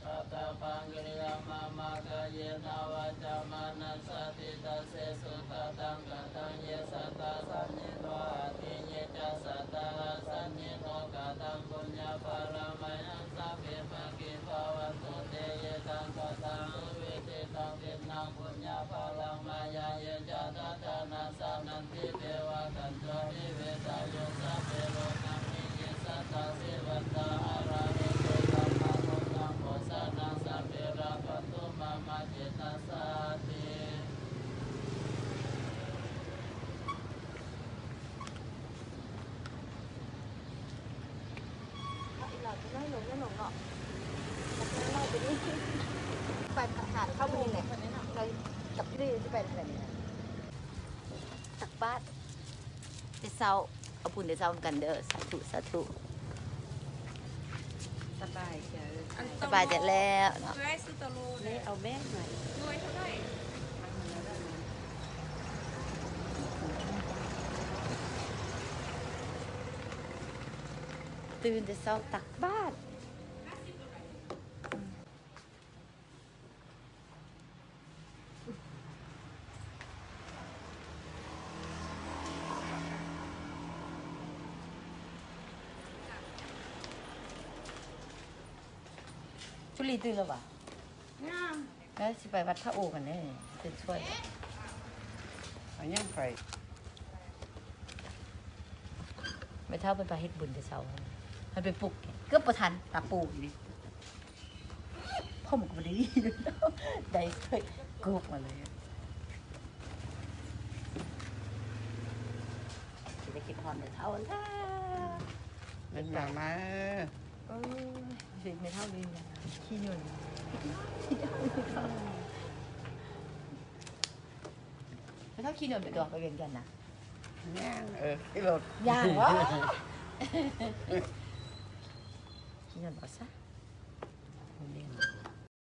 Katabbaṃ kiriyaṃ mama kāyena vācā manasā cetasī sugatāṃ gataṃ. Ye sattā asaññino atthi, ye ca sattā asaññino, kataṃ puññaphalaṃ mayhaṃ sabbe bhāgī bhavantu te. Ye taṃ kataṃ suvittitaṃ dinnaṃ puññaphalaṃ mayhaṃ, ye ca tattha dassanaṃ ti devā kañjā ti vedayuṃ sabbe lokaṃ. Ye sattā jīvantā arahantu sammāsambuddho janaṃ sabbe rakkhantu mama cetasā ti. ໄປຫາເຂົ້າມື້ນີ້ແຫຼະ ເຮົາກັບຢູ່ນີ້ຊິໄປທາງໃດນີ້ ຕັກບາດແຕ່ເຊົ້າ ເອົາບຸນແຕ່ເຊົ້ານຳກັນເດີ ສາທຸ ສາທຸ ສະບາຍໃຈ ສະບາຍໃຈແລ້ວເນາະ ເອື້ອຍຊື້ໂຕໂລ ເລີຍເອົາແບບໃໝ່ ໜ່ວຍເທົ່າໃດ? ຕື່ນແຕ່ເຊົ້າຕັກບາດ. ຈຸລີຕື່ນແລ້ວຫວາ? ຍັງ. ແລ້ວຊິໄປວັດພະໂອກັນເດ້ ເປັນຊ່ວຍ ເອົາຫຍັງໄປ? ແມ່ເຖົ້າເພິ່ນພາເຮັດບຸນແຕ່ເຊົ້າ ໃຫ້ໄປປຸກ ເກືອບບໍ່ທັນ ຕາປູຢູ່ນີ້ ຜົມກໍບໍ່ໄດ້ ໄດ້ເຄີຍກຸບມາເລີຍ ຊິໄດ້ຄິດຮອດແມ່ເຖົ້າແລ້ວ ເປັນມາມາ. ເອີ ເຫັນແມ່ເຖົ້ານີ້ ຂີ້ຍົນ ແມ່ເຖົ້າຂີ້ຍົນໄປຕົວະ ໄປວຽງຈັນນະ? ຍ່າງ ເອີ ຂີ່ລົດ ຍ່າງຫວາ? ຂີ້ຍົນເອົາຊະ.